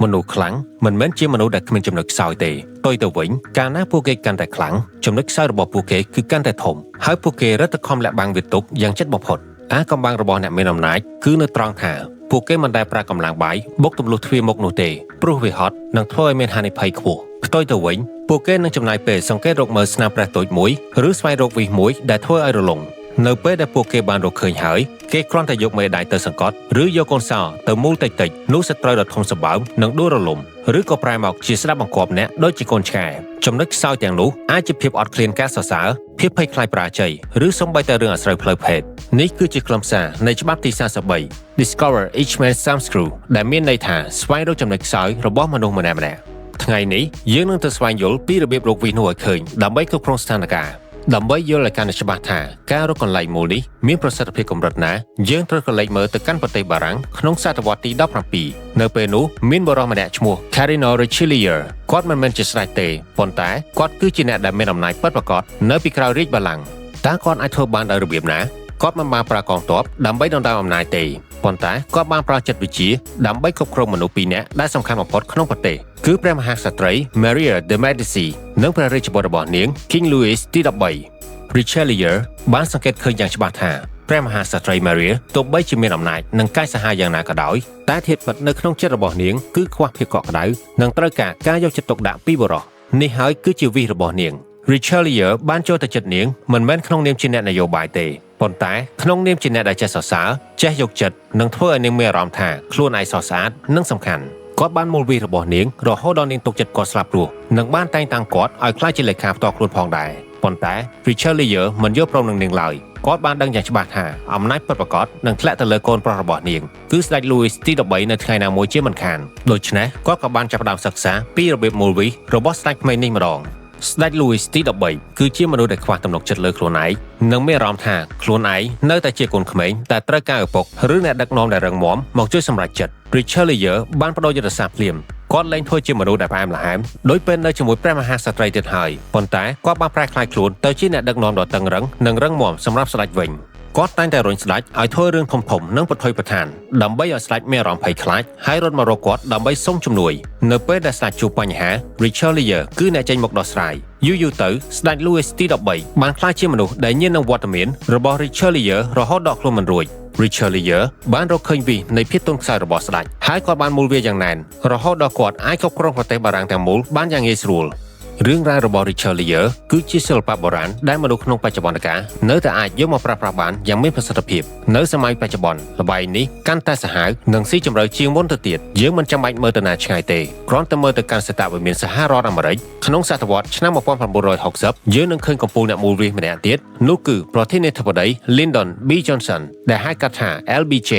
មនុស្សខ្លាំងមិនមែនជាមនុស្សដែលគ្មានចំណុចខ្សោយទេផ្ទុយទៅវិញកាលណាពួកគេកាន់តែខ្លាំងចំណុចខ្សោយរបស់ពួកគេគឺកាន់តែធំហើយពួកគេរឹតតែខំលាក់បាំងវាទុកយ៉ាងជិតបំផុតអាកំបាំងរបស់អ្នកមានអំណាចគឺនៅត្រង់ថាពួកគេមិនដែលប្រើកម្លាំងបាយបុកទម្លុះទ្វារមុខនោះទេព្រោះវាហត់និងធ្វើឲ្យមានហានិភ័យខ្ពស់ផ្ទុយទៅវិញពួកគេនឹងចំណាយពេលសង្កេតរកមើលស្នាមប្រេះតូចមួយឬស្វែងរកវិសមួយដែលធ្វើឲ្យរលុងនៅពេលដែលពួកគេបានរកឃើញហើយគេគ្រាន់តែយកមេដៃទៅសង្កត់ឬយកកូនសោទៅមូលតិចៗនោះសត្រូវដ៏ធំសម្បើមនឹងដួលរលំឬក៏ប្រែមកជាស្ដាប់បង្គាប់អ្នកដូចជាកូនឆ្កែចំណុចខ្សោយទាំងនោះអាចជាភាពអត់ឃ្លានការសរសើរភាពភ័យខ្លាចបរាជ័យឬសូម្បីតែរឿងអាស្រូវផ្លូវភេទនេះគឺជាខ្លឹមសារនៃច្បាប់ទី43 Discover each man's thumb screw ដែលមានន័យថាស្វែងរកចំណុចខ្សោយរបស់មនុស្សម្នាក់ៗថ្ងៃនេះយើងនឹងទៅស្វែងយល់ពីរបៀបរកវិសនោះឲ្យឃើញដើម្បីគ្រប់គ្រងស្ថានភាពដើម្បីយល់ឲ្យកាន់តែច្បាស់ថាការរកកន្លែងមូលនេះមានប្រសិទ្ធភាពកម្រិតណាយើងត្រូវក្រឡេកមើលទៅកាន់ប្រទេសបារាំងក្នុងសតវត្សទី17នៅពេលនោះមានបុរសម្នាក់ឈ្មោះ Cardinal Richelieu គាត់មិនមែនជាស្ដេចទេប៉ុន្តែគាត់គឺជាអ្នកដែលមានអំណាចពិតប្រាកដនៅពីក្រោយរាជបល្ល័ង្កតើគាត់អាចធ្វើបានដោយរបៀបណាគាត់មិនបានប្រើកងទ័ពដើម្បីដណ្ដើមអំណាចទេប៉ុន្តែគាត់បានប្រើចិត្តវិទ្យាដើម្បីគ្រប់គ្រងមនុស្សពីរនាក់ដែលសំខាន់បំផុតក្នុងប្រទេសគឺព្រះមហាក្សត្រី Maria de Medici និងព្រះរាជបុត្ររបស់នាង King Louis ទី13 Richelieu បានសង្កេតឃើញយ៉ាងច្បាស់ថាព្រះមហាក្សត្រី Maria ទោះបីជាមានអំណាចនិងកាយសាហាវយ៉ាងណាក៏ដោយតែធាតុពិតនៅក្នុងចិត្តរបស់នាងគឺខ្វះភាពកក់ក្ដៅនិងត្រូវការការយកចិត្តទុកដាក់ពីបុរសនេះហើយគឺជាវិសរបស់នាង Richelieu បានចូលទៅចិត្តនាងមិនមែនក្នុងនាមជាអ្នកនយោបាយទេប៉ុន្តែក្នុងនាមជាអ្នកដែលចេះសរសើរចេះយកចិត្តនិងធ្វើឲ្យនាងមានអារម្មណ៍ថាខ្លួនឯងស្រស់ស្អាតនិងសំខាន់គាត់បានមូលវិសរបស់នាងរហូតដល់នាងទុកចិត្តគាត់ស្លាប់រស់និងបានតែងតាំងគាត់ឲ្យក្លាយជាលេខាផ្ទាល់ខ្លួនផងដែរប៉ុន្តែ Richelieu មិនយល់ព្រមនឹងនាងឡើយគាត់បានដឹងយ៉ាងច្បាស់ថាអំណាចពិតប្រាកដនឹងធ្លាក់ទៅលើកូនប្រុសរបស់នាងគឺស្ដេច Louis ទី13នៅថ្ងៃណាមួយជាមិនខានដូច្នេះគាត់ក៏បានចាប់ផ្ដើមសិក្សាពីរបៀបមូលវិសរបស់ស្ដេចក្មេងនេះម្ដងស្ដេច Louis ទី13គឺជាមនុស្សដែលខ្វះទំនុកចិត្តលើខ្លួនឯងនិងមានអារម្មណ៍ថាខ្លួនឯងនៅតែជាកូនក្មេងតែត្រូវការឪពុកឬអ្នកដឹកនាំដែលរឹងមាំមកជួយសម្រេចចិត្ត Richelieu បានបដូរយុទ្ធសាស្ត្រភ្លាមគាត់លែងធ្វើជាមនុស្សដែលផ្អែមល្ហែមដោយពេលនៅជាមួយព្រះមហាក្សត្រីទៀតហើយប៉ុន្តែគាត់បានប្រែក្លាយខ្លួនទៅជាអ្នកដឹកនាំដ៏តឹងរឹងនិងរឹងមាំសម្រាប់ស្ដេចវិញគាត់តែងតែរុញស្ដេចឲ្យធ្វើរឿងធំៗនិងប្រថុយប្រថានដើម្បីឲ្យស្ដេចមានអារម្មណ៍ភ័យខ្លាចហើយរត់មករកគាត់ដើម្បីសុំជំនួយនៅពេលដែលស្ដេចជួបបញ្ហា Richelieu គឺអ្នកចេញមកដោះស្រាយយូរៗទៅស្ដេច Louis ទី13បានក្លាយជាមនុស្សដែលញៀននឹងវត្តមានរបស់ Richelieu រហូតដកខ្លួនមិនរួច Richelieu បានរកឃើញវិសនៃភាពទន់ខ្សោយរបស់ស្ដេចហើយគាត់បានមូលវាយ៉ាងណែនរហូតដល់គាត់អាចគ្រប់គ្រងប្រទេសបារាំងទាំងមូលបានយ៉ាងងាយស្រួលរឿងរ៉ាវរបស់ Richelieu គឺជាសិល្បៈបុរាណដែលមនុស្សក្នុងបច្ចុប្បន្នកាលនៅតែអាចយកមកប្រើប្រាស់បានយ៉ាងមានប្រសិទ្ធភាពនៅសម័យបច្ចុប្បន្នល្បែងនេះកាន់តែសាហាវនិងស៊ីជម្រៅជាងមុនទៅទៀតយើងមិនចាំបាច់មើលទៅណាឆ្ងាយទេគ្រាន់តែមើលទៅកាន់សេតវិមានសហរដ្ឋអាមេរិកក្នុងសតវត្សឆ្នាំ1960យើងនឹងឃើញកំពូលអ្នកមូលវិសម្នាក់ទៀតនោះគឺប្រធានាធិបតី Lyndon B Johnson ដែលហៅកាត់ថា LBJ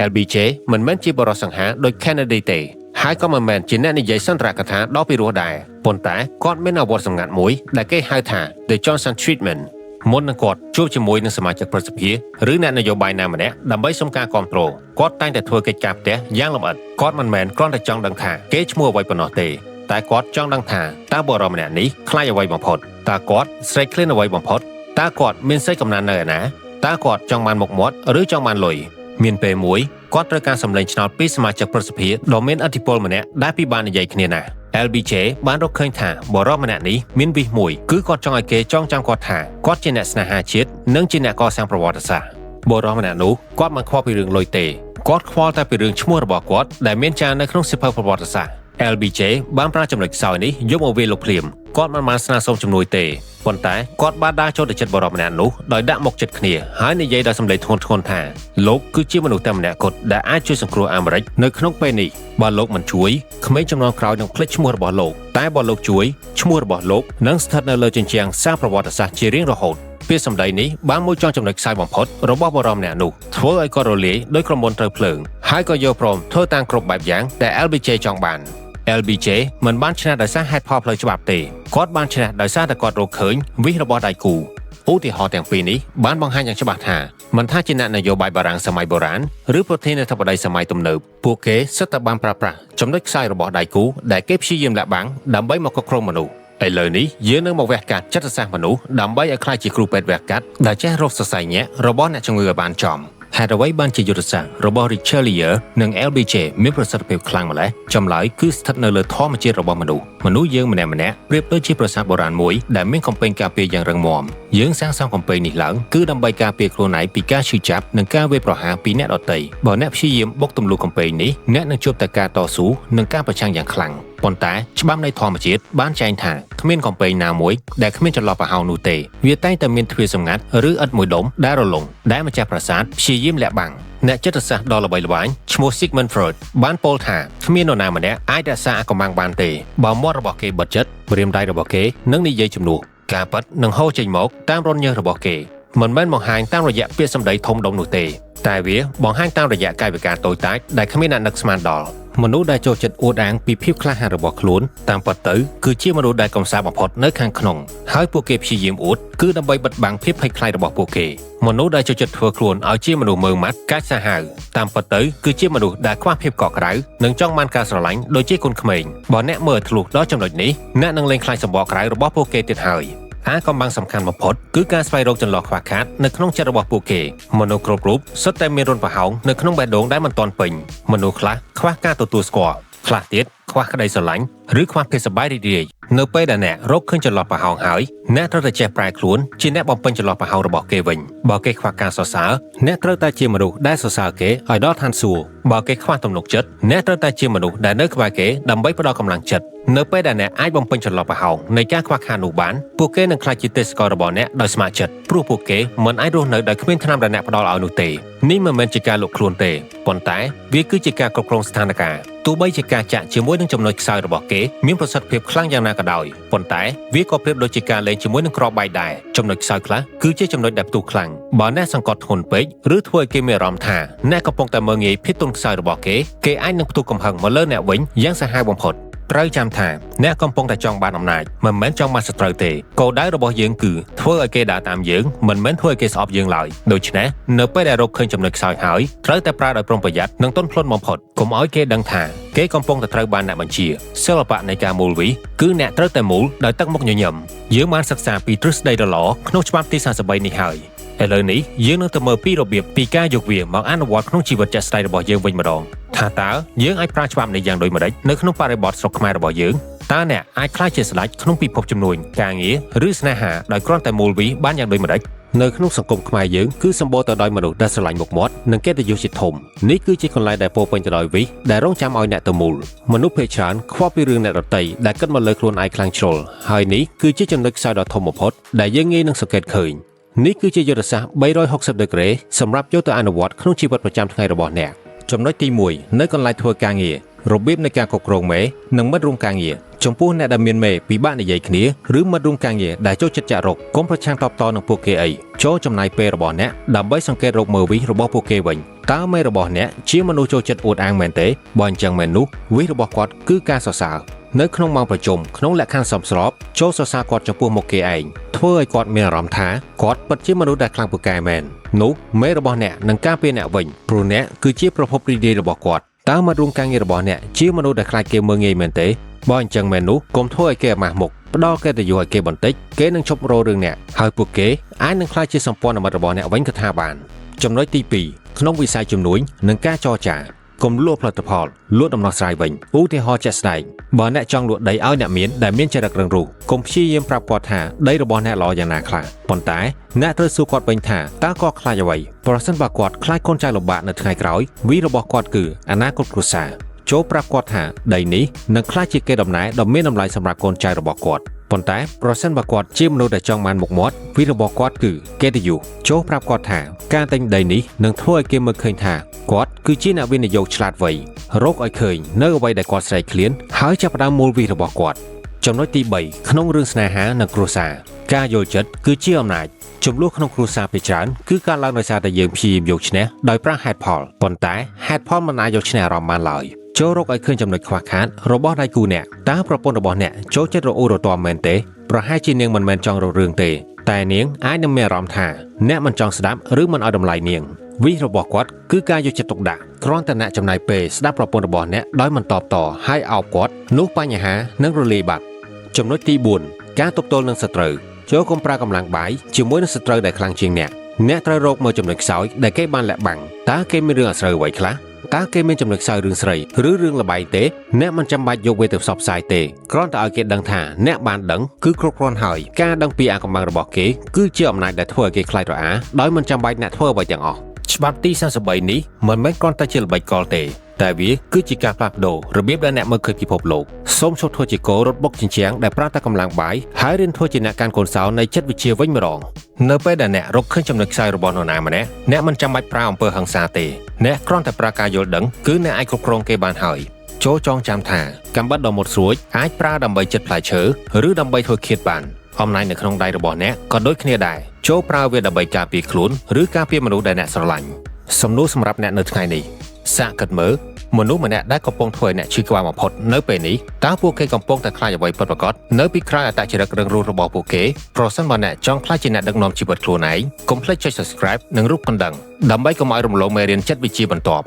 LBJ មិនមែនជាបរិសង្ហាដូច Kennedy ទេហើយក៏មិនមែនជាអ្នកនិយាយសន្ទរកថាដ៏ពិរោះដែរប៉ុន្តែគាត់មានអាវុធសម្ងាត់មួយដែលគេហៅថា The Johnson Treatment មុននឹងគាត់ជួបជាមួយនឹងសមាជិកប្រសិទ្ធិឬអ្នកនយោបាយណាម្នាក់ដើម្បីសុំការគាំទ្រគាត់តែងតែធ្វើកិច្ចការផ្ទះយ៉ាងលម្អិតគាត់មិនមែនគ្រាន់តែចង់ដឹងថាគេឈ្មោះអ្វីប៉ុណ្ណោះទេតែគាត់ចង់ដឹងថាតើបុរសម្នាក់នេះខ្លាចអ្វីបំផុតតើគាត់ស្រេកឃ្លានអ្វីបំផុតតើគាត់មានសេចកំណាននៅឯណាតើគាត់ចង់បានមុខមាត់ឬចង់បានលុយមានពេលមួយគាត់ត្រូវការសម្លេងឆ្នោតពីសមាជិកប្រសិទ្ធិដ៏មានឥទ្ធិពលម្នាក់ដែលពិបាកនិយាយគ្នាណាស់ LBJ បានរកឃើញថាបុរសម្នាក់នេះមានវិសមួយគឺគាត់ចង់ឲ្យគេចងចាំគាត់ថាគាត់ជាអ្នកស្នេហាជាតិនិងជាអ្នកកសាងប្រវត្តិសាស្ត្របុរសម្នាក់នោះគាត់មិនខ្វល់ពីរឿងលុយទេគាត់ខ្វល់តែពីរឿងឈ្មោះរបស់គាត់ដែលមានចារនៅក្នុងសៀវភៅប្រវត្តិសាស្ត្រ LBJ បានប្រើចំណុចខ្សោយនេះយកមកវាយលុកភ្លាមគាត់មិនបានស្នើសុំជំនួយទេប៉ុន្តែគាត់បានដើរចូលទៅចិត្តបុរសម្នាក់នោះដោយដាក់មុខចិត្តគ្នាហើយនិយាយដោយសម្លេងធ្ងន់ធ្ងរថាលោកគឺជាមនុស្សតែម្នាក់គត់ដែលអាចជួយសង្គ្រោះអាមេរិកនៅក្នុងពេលនេះបើលោកមិនជួយក្មេងជំនាន់ក្រោយនឹងភ្លេចឈ្មោះរបស់លោកតែបើលោកជួយឈ្មោះរបស់លោកនឹងស្ថិតនៅលើជញ្ជាំងសារប្រវត្តិសាស្ត្រជារៀងរហូតពាក្យសម្ដីនេះបានមួយចង់ចំណុចខ្សោយបំផុតរបស់បុរសម្នាក់នោះធ្វើឲ្យគាត់រលាយដោយក្រុមហ៊ុនត្រូវភ្លើងហើយក៏យកព្រមធ្វើតាមគ្រប់បែបយ៉ាងដែល LBJ ចង់បាន LBJ មិនបានឈ្នះដោយសារហេតុផលផ្លូវច្បាប់ទេគាត់បានឈ្នះដោយសារតែគាត់រកឃើញវិសរបស់ដៃគូឧទាហរណ៍ទាំងពីរនេះបានបង្ហាញយ៉ាងច្បាស់ថាមិនថាជាអ្នកនយោបាយបារាំងសម័យបុរាណឬប្រធានាធិបតីសម័យទំនើបពួកគេសុទ្ធតែបានប្រើប្រាស់ចំណុចខ្សោយរបស់ដៃគូដែលគេព្យាយាមលាក់បាំងដើម្បីមកគ្រប់គ្រងមនុស្សឥឡូវនេះយើងនឹងមកវះកាត់ចិត្តសាស្ត្រមនុស្សដើម្បីឲ្យក្លាយជាគ្រូពេទ្យវះកាត់ដែលចេះរកសរសៃញាក់របស់អ្នកជំងឺឲ្យបានចំ។ ហេតុអ្វីបានជាយុទ្ធសាស្ត្ររបស់ Richelieu និង LBJ មានប្រសិទ្ធភាពខ្លាំងម្ល៉េះចម្លើយគឺស្ថិតនៅលើធម្មជាតិរបស់មនុស្សមនុស្សយើងម្នាក់ៗប្រៀបដូចជាប្រាសាទបុរាណមួយដែលមានកំពែងការពារយ៉ាងរឹងមាំយើងសាងសង់កំពែងនេះឡើងគឺដើម្បីការពារខ្លួនឯងពីការឈឺចាប់និងការវាយប្រហារពីអ្នកដទៃបើអ្នកព្យាយាមបុកទម្លុះកំពែងនេះអ្នកនឹងជួបតែការតស៊ូនិងការប្រឆាំងយ៉ាងខ្លាំងប៉ុន្តែច្បាប់នៃធម្មជាតិបានចែងថាគ្មានកំពែងណាមួយដែលគ្មានចន្លោះប្រហោងនោះទេវាតែងតែមានទ្វារសម្ងាត់ឬឥដ្ឋមួយដុំដែលរលុងដែលម្ចាស់ប្រាសាទព្យាយាមលាក់បាំងអ្នកចិត្តសាស្ត្រដ៏ល្បីល្បាញឈ្មោះ Sigmund Freud បានពោលថាគ្មាននរណាម្នាក់អាចរក្សាអាកំបាំងបានទេបើមាត់របស់គេបិទចិត្តម្រាមដៃរបស់គេនឹងនិយាយជំនួសការពិតនឹងហូរចេញមកតាមរន្ធញើសរបស់គេមិនមែនបង្ហាញតាមរយៈពាក្យសម្ដីធំដុំនោះទេតែវាបង្ហាញតាមរយៈកាយវិការតូចតាចដែលគ្មានអ្នកនឹកស្មានដល់មនុស្សដែលចូលចិត្តអួតអាងពីភាពក្លាហានរបស់ខ្លួនតាមពិតទៅគឺជាមនុស្សដែលកំសាបំផុតនៅខាងក្នុងហើយពួកគេព្យាយាមអួតគឺដើម្បីបិទបាំងភាពភ័យខ្លាចរបស់ពួកគេមនុស្សដែលចូលចិត្តធ្វើខ្លួនឲ្យជាមនុស្សមើងម៉ាត់កាចសាហាវតាមពិតទៅគឺជាមនុស្សដែលខ្វះភាពកក់ក្ដៅនិងចង់បានការស្រឡាញ់ដូចជាកូនក្មេងបើអ្នកមើលធ្លុះដល់ចំណុចនេះអ្នកនឹងលែងខ្លាចសម្បកក្រៅរបស់ពួកគេទៀតហើយអាកំបាំងសំខាន់បំផុតគឺការស្វែងរកចន្លោះខ្វះខាតនៅក្នុងចិត្តរបស់ពួកគេមនុស្សគ្រប់រូបសុទ្ធតែមានរន្ធប្រហោងនៅក្នុងបេះដូងដែលមិនទាន់ពេញមនុស្សខ្លះខ្វះការទទួលស្គាល់ខ្លះទៀតខ្វះក្តីស្រឡាញ់ឬខ្វះភាពសប្បាយរីករាយនៅពេលដែលអ្នករកឃើញចន្លោះប្រហោងហើយអ្នកត្រូវតែចេះប្រែខ្លួនជាអ្នកបំពេញចន្លោះប្រហោងរបស់គេវិញបើគេខ្វះការសរសើរអ្នកត្រូវតែជាមនុស្សដែលសរសើរគេឲ្យដល់ឋានសួគ៌បើគេខ្វះទំនុកចិត្តអ្នកត្រូវតែជាមនុស្សដែលនៅក្បែរគេដើម្បីផ្ដល់កម្លាំងចិត្តនៅពេលដែលអ្នកអាចបំពេញចន្លោះប្រហោងនៃការខ្វះខាតនោះបានពួកគេនឹងក្លាយជាទេសកលរបស់អ្នកដោយស្ម័គ្រចិត្តព្រោះពួកគេមិនអាចរស់នៅដោយគ្មានថ្នាំដែលអ្នកផ្ដល់ឲ្យនោះទេនេះមិនមែនជាការលក់ខ្លួនទេប៉ុន្តែវាគឺជាការគ្រប់គ្រងស្ថានភាពទោះបីជាការចាក់ជាមួយនឹងចំណុចខ្សោយរបស់គេមានប្រសិទ្ធភាពខ្លាំងយ៉ាងណាក៏ដោយប៉ុន្តែវាក៏ប្រៀបដូចជាការលេងជាមួយនឹងគ្រាប់បែកដែរចំណុចខ្សោយខ្លះគឺជាចំណុចដែលផ្ទុះខ្លាំងបើអ្នកសង្កត់ធ្ងន់ពេកឬធ្វើឲ្យគេមានអារម្មណ៍ថាអ្នកកំពុងតែមើលងាយភាពទន់ខ្សោយរបស់គេគេអាចនឹងផ្ទុះកំហឹងមកលើអ្នកវិញយ៉ាងសាហាវបំផុតត្រូវចាំថាអ្នកកំពុងតែចង់បានអំណាចមិនមែនចង់បានសត្រូវទេគោលដៅរបស់យើងគឺធ្វើឲ្យគេដើរតាមយើងមិនមែនធ្វើឲ្យគេស្អប់យើងឡើយដូច្នេះនៅពេលដែលរកឃើញចំណុចខ្សោយហើយត្រូវតែប្រើដោយប្រុងប្រយ័ត្ននិងទន់ភ្លន់បំផុតកុំឲ្យគេដឹងថាគេកំពុងតែត្រូវបានអ្នកបញ្ជាសិល្បៈនៃការមូលវិគឺអ្នកត្រូវតែមូលដោយទឹកមុខញញឹមយើងបានសិក្សាពីទ្រឹស្ដីដ៏ល្អក្នុងច្បាប់ទី43នេះហើយឥឡូវនេះយើងនឹងទៅមើលពីរបៀបពីការយកវាមកអនុវត្តក្នុងជីវិតជាក់ស្ដែងរបស់យើងវិញម្ដងថាតើយើងអាចប្រើច្បាប់នេះយ៉ាងដូចម្តេចនៅក្នុងបរិបទស្រុកខ្មែររបស់យើងតើអ្នកអាចក្លាយជាស្ដេចក្នុងពិភពជំនួញការងារឬស្នេហាដោយគ្រាន់តែមូលវិបានយ៉ាងដូចម្តេចនៅក្នុងសង្គមខ្មែរយើងគឺសម្បូរទៅដោយមនុស្សដែលស្រឡាញ់មុខមាត់និងកិត្តិយសជាធំនេះគឺជាកន្លែងដែលពោពេញទៅដោយវិសដែលរងចាំឲ្យអ្នកទៅមូលមនុស្សភាគច្រើនខ្វល់ពីរឿងអ្នកដទៃដែលគិតមកលើខ្លួនឯងខ្លាំងជ្រុលហើយនេះគឺជាចំណុចខ្សោយដ៏ធំបំផុតដែលយើងងាយនឹងសង្កេតឃើញនេះគឺជាយុទ្ធសាស្ត្រ360ដឺក្រេសម្រាប់យកទៅអនុវត្តក្នុងជីវិតប្រចាំថ្ងៃរបស់អ្នកចំណុចទី1នៅកន្លែងធ្វើការងាររបៀបនៃការគ្រប់គ្រងមេនិងមិត្តរួមការងារចំពោះអ្នកដែលមានមេពិបាកនិយាយគ្នាឬមិត្តរួមការងារដែលចូលចិត្តចាក់រកកុំប្រឆាំងតបតនឹងពួកគេអីចូលចំណាយពេលរបស់អ្នកដើម្បីសង្កេតរកមើលវិសរបស់ពួកគេវិញតើមេរបស់អ្នកជាមនុស្សចូលចិត្តអួតអាងមែនទេបើអញ្ចឹងមែននោះវិសរបស់គាត់គឺការសរសើរនៅក្នុងម៉ោងប្រជុំក្នុងលក្ខខណ្ឌសមស្របចូលសរសើរគាត់ចំពោះមុខគេឯងធ្វើឲ្យគាត់មានអារម្មណ៍ថាគាត់ពិតជាមនុស្សដែលខ្លាំងពូកែមែននោះមេរបស់អ្នកនឹងការពារអ្នកវិញព្រោះអ្នកគឺជាប្រភពរីករាយរបស់គាត់តើមិត្តរួមការងាររបស់អ្នកជាមនុស្សដែលខ្លាចគេមើលងាយមែនទេបើអញ្ចឹងមែននោះកុំធ្វើឲ្យគេអាម៉ាស់មុខផ្ដល់កិត្តិយសឲ្យគេបន្តិចគេនឹងឈប់រករឿងអ្នកហើយពួកគេអាចនឹងក្លាយជាសម្ព័ន្ធមិត្តរបស់អ្នកវិញក៏ថាបានចំណុចទី2ក្នុងវិស័យជំនួញនិងការចរចាកុំលក់ផលិតផលលក់ដំណោះស្រាយវិញឧទាហរណ៍ជាក់ស្ដែងបើអ្នកចង់លក់ដីឲ្យអ្នកមានដែលមានចរិតរឹងរូសកុំព្យាយាមប្រាប់គាត់ថាដីរបស់អ្នកល្អយ៉ាងណាខ្លះប៉ុន្តែអ្នកត្រូវសួរគាត់វិញថាតើគាត់ខ្លាចអ្វីប្រសិនបើគាត់ខ្លាចកូនចៅលំបាកនៅថ្ងៃក្រោយវីរបស់គាត់គឺអនាគតគ្រួសារចូលប្រាប់គាត់ថាដីនេះនឹងក្លាយជាកេរដំណែលដ៏មានតម្លៃសម្រាប់កូនចៅរបស់គាត់ប៉ុន្តែប្រសិនបើគាត់ជាមនុស្សដែលចង់បានមុខមាត់វីរបស់គាត់គឺកិត្តិយសចូលប្រាប់គាត់ថាការទិញដីនេះនឹងធ្វើឲ្យគេមើលឃើញថាគាត់គឺជាអ្នកវិនិយោគឆ្លាតវៃរកឲ្យឃើញនៅអ្វីដែលគាត់ស្រេកឃ្លានហើយចាប់ផ្ដើមមូលវិសរបស់គាត់ចំណុចទី3ក្នុងរឿងស្នេហានិងគ្រួសារការយល់ចិត្តគឺជាអំណាចចំនួនក្នុងគ្រួសារភាគច្រើនគឺកើតឡើងដោយសារតែយើងព្យាយាមយកឈ្នះដោយប្រើហេតុផលប៉ុន្តែហេតុផលមិនអាចយកឈ្នះអារម្មណ៍បានឡើយចូលរកឲ្យឃើញចំណុចខ្វះខាតរបស់ដៃគូអ្នកតើប្រពន្ធរបស់អ្នកចូលចិត្តរអ៊ូរទាំមែនទេប្រហែលជានាងមិនមែនចង់រករឿងទេតែនាងអាចនឹងមានអារម្មណ៍ថាអ្នកមិនចង់ស្ដាប់ឬមិនឲ្យតម្លៃនាងវិសរបស់គាត់គឺការយកចិត្តទុកដាក់គ្រាន់តែអ្នកចំណាយពេលស្ដាប់ប្រពន្ធរបស់អ្នកដោយមិនតបតហើយអោបគាត់នោះបញ្ហានឹងរលាយបាត់ចំណុចទី4ការទប់ទល់នឹងសត្រូវចូលកុំប្រើកម្លាំងបាយជាមួយនឹងសត្រូវដែលខ្លាំងជាងអ្នក អ្នកត្រូវរកមើលចំណុចខ្សោយដែលគេបានលាក់បាំងតើគេមានរឿងអាស្រូវអ្វីខ្លះតើគេមានចំណុចខ្សោយរឿងស្រីឬរឿងល្បែងទេអ្នកមិនចាំបាច់យកវាទៅផ្សព្វផ្សាយទេគ្រាន់តែឲ្យគេដឹងថាអ្នកបានដឹងគឺគ្រប់គ្រាន់ហើយការដឹងពីអាកំបាំងរបស់គេគឺជាអំណាចដែលធ្វើឲ្យគេខ្លាចរអាដោយមិនចាំបាច់អ្នកធ្វើអ្វីទាំងអស់ច្បាប់ទី33នេះមិនមែនគ្រាន់តែជាល្បិចកលទេតែវាគឺជាការផ្លាស់ប្ដូររបៀបដែលអ្នកមើលឃើញពិភពលោកសូមឈប់ធ្វើជាគោរត់បុកជញ្ជាំងដែលប្រើតែកម្លាំងបាយហើយរៀនធ្វើជាអ្នកកាន់កូនសោនៃចិត្តវិទ្យាវិញម្ដងនៅពេលដែលអ្នករកឃើញចំណុចខ្សោយរបស់នរណាម្នាក់អ្នកមិនចាំបាច់ប្រើអំពើហិង្សាទេអ្នកគ្រាន់តែប្រើការយល់ដឹងគឺអ្នកអាចគ្រប់គ្រងគេបានហើយចូលចងចាំថាកាំបិតដ៏មុតស្រួចអាចប្រើដើម្បីចិតផ្លែឈើឬដើម្បីធ្វើឃាតបានអំណាចនៅក្នុងដៃរបស់អ្នកក៏ដូចគ្នាដែរចូលប្រើវាដើម្បីការពារខ្លួនឬការពារមនុស្សដែលអ្នកស្រឡាញ់សំណួរសម្រាប់អ្នកនៅថ្ងៃនេះសាកគិតមើលមនុស្សម្នាក់ដែលកំពុងធ្វើឲ្យអ្នកឈឺក្បាលបំផុតនៅពេលនេះតើពួកគេកំពុងតែខ្លាចអ្វីពិតប្រាកដនៅពីក្រោយអត្តចរិតរឹងរូសរបស់ពួកគេប្រសិនបើអ្នកចង់ក្លាយជាអ្នកដឹកនាំជីវិតខ្លួនឯងកុំភ្លេចចុច Subscribe និងរូបកណ្ដឹងដើម្បីកុំឲ្យរំលងមេរៀនចិត្តវិទ្យាបន្ទាប់។